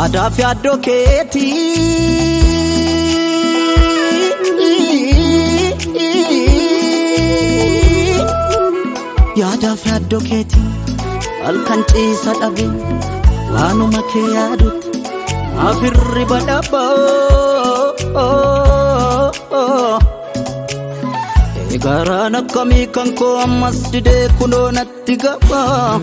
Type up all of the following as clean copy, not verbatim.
Yaadaaf yaaddoo keetii. Yaadaaf yaaddoo keetii halkan ciisa dhabe waanuma kee yaadutti naaf hirriba dhabaa. Garaan akkamii kan koo ammas didee kunoo natti gabaa.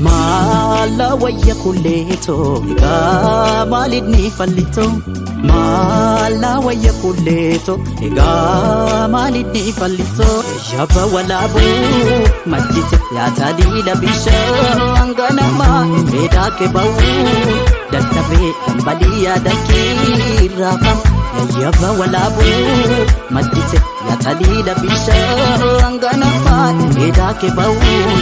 Maala wayya kulleetoo egaa maaliin ni fallitoo? Maala wayya kulleetoo egaa maaliin ni fallitoo? Yaba walaabuu maddite yaataliila bishaan ganamaa meedaa keba'uu dadhabee dambalii yaada kiirraafama. Yaba walaabuu maddite yaataliila bishaan ganamaa meedaa keba'uu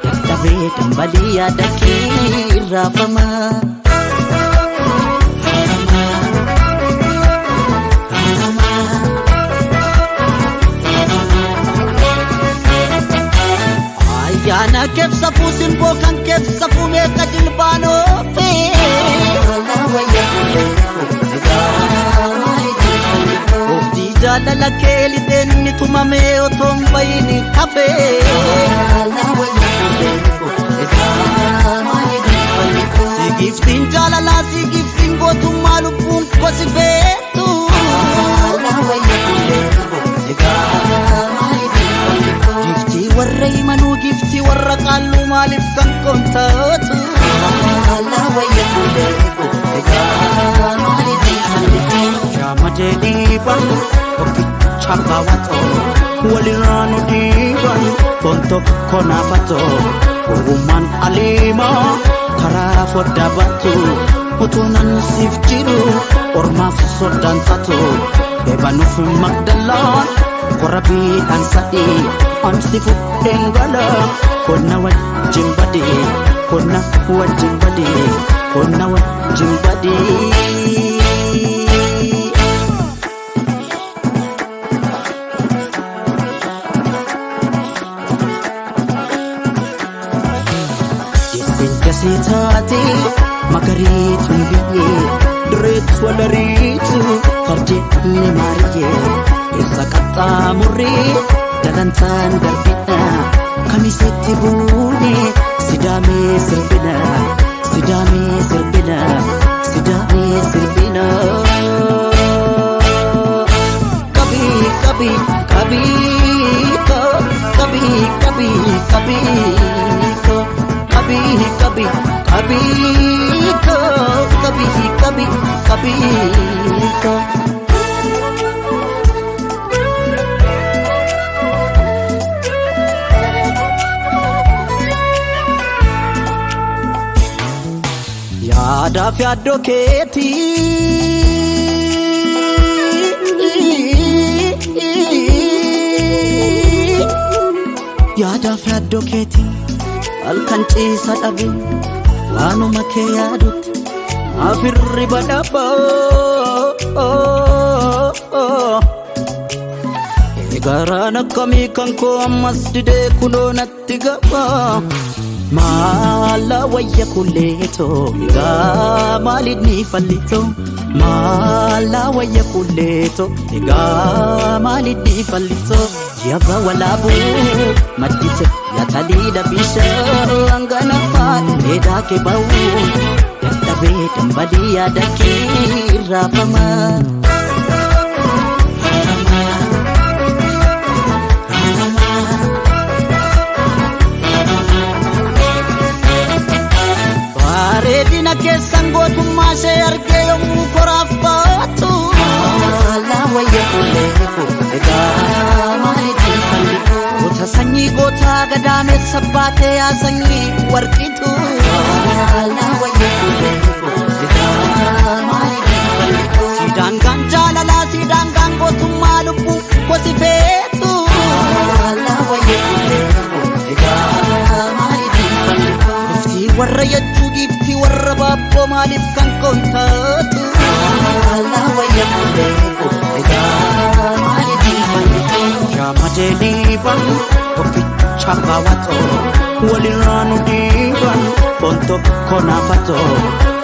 dadhabee dambalii yaada kiirraafama. Ayyaana keebsafuu simboo kan keebsafuu meeqa jilbaanoofe. Ooftii jaalala kee lixeen ni tumamee otoo hin bahin hafe. Si giftiin jaalalaa si giftiin gootummaa lubbuun kosi feetu. Giftii warra himanuu giftii warra qaalluu maaliif kan koontaatu? Shaamadee dhiiban tokkicha baawwatoo walirraa nu dhiiban foon tokko naafatoo gowwummaan aliimaa karaa foddaa baatu utuu nan siif jiru ormaaf soddaan taatu eebanuuf magdalaan qorabiidhaan sadii ansi fudheen gala konna wajjin badee konna wajjin badee konna wajjin badee. Jasee taate magariituun biyyee direetu walariitu fardeenni maariyyee eessa qaxxaamurree dalantaan darbina kamisetti buune sidaamee sirbina sidaamee sirbina sidaamee sirbina. Qabii qabii qabii qabii qabii qabii. कभी कभी कभी कभी कभी कभी को yaadaaf yaaddoo keetii. Yaadaaf yaaddoo keetii halkan ciisa dhabe waanuma kee yaadutti naaf hirriba dhabaa. Garaan akkamii kan koo ammas didee kunoo natti gabaa. Maala wayya kulleetoo egaa maaliin ni fallitoo? Maala wayya kulleetoo egaa maaliin ni fallitoo? Yaba walaabuu maddite yaataliila bishaan ganamaa meedaa keba'uu dadhabee dambalii yaada kiirraafama. Bareedina keessan gootummaa ishee argee yommuu koraaf baatu. Goota sanyii gootaa gadaameessa baatee yaa sanyii warqitu. Siidaan gaan jaalalaa siidaan gaan gootummaa lubbuu gosi feetu. Giftii warra yachuu giftii warra baabboo maaliif kan koontaatu? Shaamadee dhiiban tokkicha baawwatoo walirraa nu dhiiban foon tokko naafatoo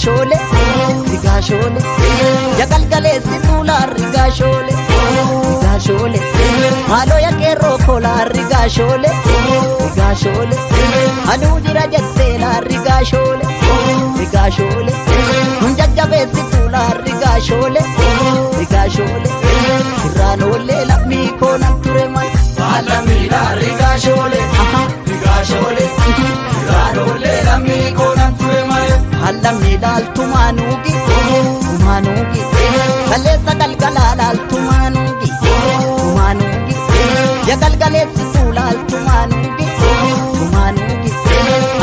Rigaashoole rigaashoole ya galgaleessi tuulaa rigaashoole rigaashoole maaloo ya qeerroo koolaa rigaashoole rigaashoole anuu jira jettee laa rigaashoole rigaashoole nun jajjabeessi tuulaa rigaashoole rigaashoole irraan oollee lammii koo nan ture mal. Alamiidha rigaashoole rigaashoole irraan oollee lammii koo nan ture malee. Allamii laaltumaanuugi tumaanuugi kaleessa galgalaa laaltumaanuugi tumaanuugi ya galgaleessituu laaltumaanuugi tumaanuugi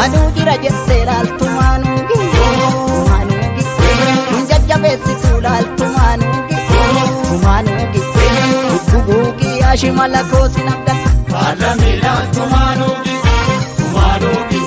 anuu jira jettee laaltumaanuugi tumaanuugi nun jajjabeessituu laaltumaanuugi tumaanuugi gugguugi ashimala koosin abdata. Alamiidha tumaanuugi tumaanuugi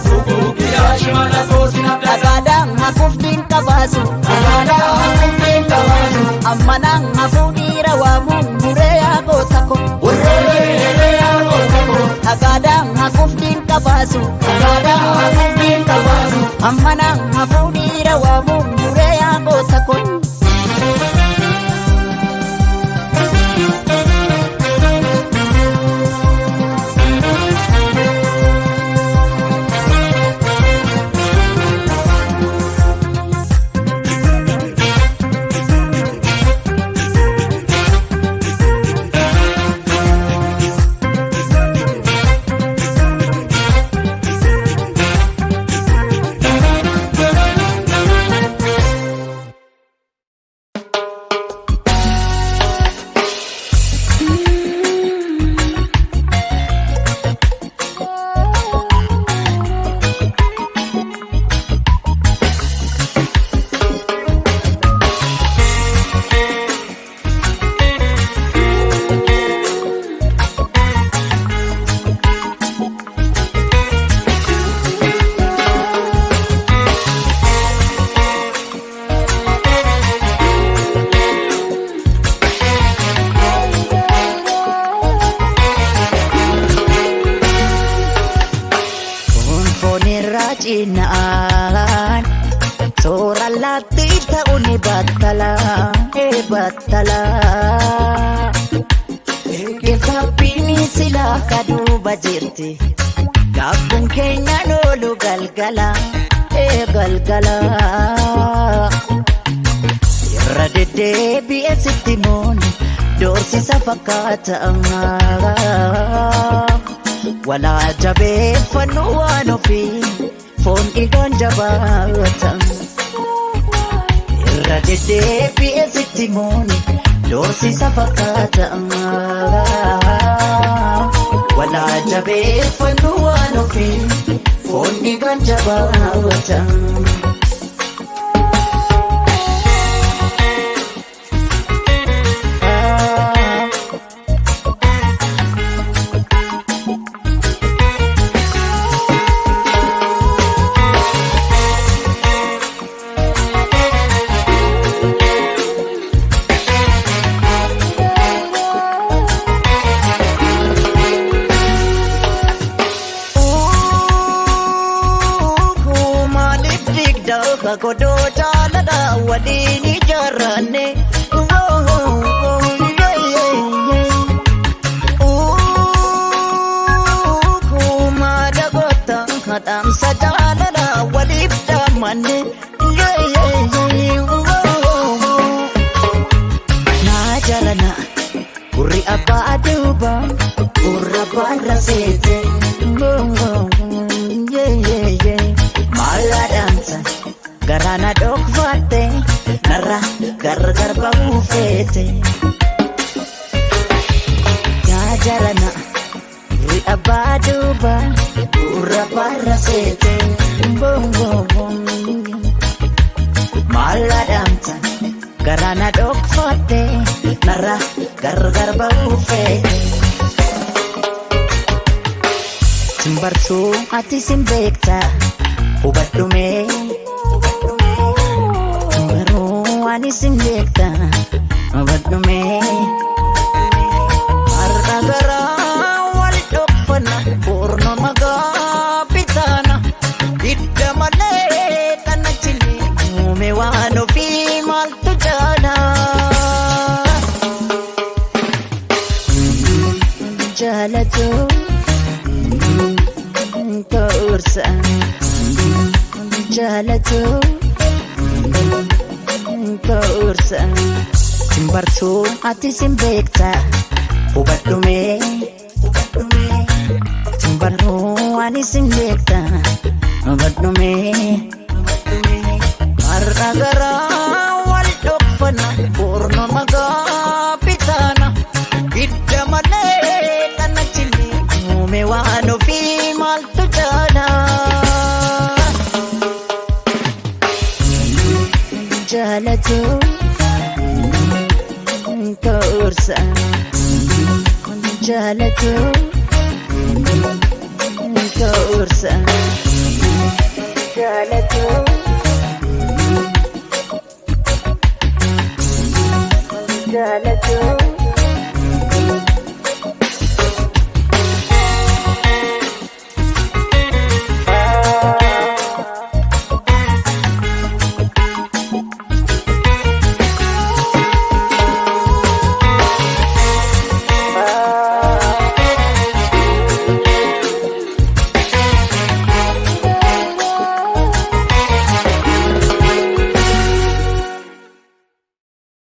gugguugi ashimala koosin abdata. Dhagaadhaan hafuuf qabaasu. Dhagaadhaan hafuuf qabaasu. Ammanaan hafuu dhiira waamuun muree yaa ko. Warroolee yaa goota ko. Dhagaadhaan hafuuf qabaasu. Dhagaadhaan hafuuf qabaasu. Ammanaan hafuu dhiira waamuun muree yaa goota ko. Foonirraa cinaan toora laatti ta'u ni battala ee battala. Geeffabbiin silaa kaduuba jirti gaabbuun keenyaan oolu galgala ee galgala. Irra deddeebi'ee sitti mooni doorsisa fakkaata. Walaa jabeeffannu waan ofii foon dhiigaan jabaata. Irra deddeebi'ee sitti mooni doorsisa fakkaata. Walaa jabeeffannu waan ofii foon dhiigaan jabaata. Maaliif digda godoo jaalala waliin ijaarranne? Maada goota dhaamsa jaalala waliif dhaamanne. Naa jaalala gurri abbaa duuba gurra barra seete. Mallaadhaansa garaana dhokfatte narra gargar bahuu feete. Yaa jarana gurri abbaa duuba gurra barra seete. Mallaadhaansa garaana dhokfatte narra gargar bahuu feete. Simbartuu ati sin beekta hubadhume garuu ani sin beekta hubadhume har'a garaa wal dhokfanna borno magaa bitaana hidda malee kana chillee. Jaalatu toorsa jaalatu toorsa simbartuu ati sin beekta hubadhume simbartuu ani sin beekta hubadhume har'a garaa wal dhokfanna borno magaa bitaana hidda malee kana chillee uume waan ofii maaltu jaala. Jaalatu toorsa jaalatu toorsa jaalatu jaalatu.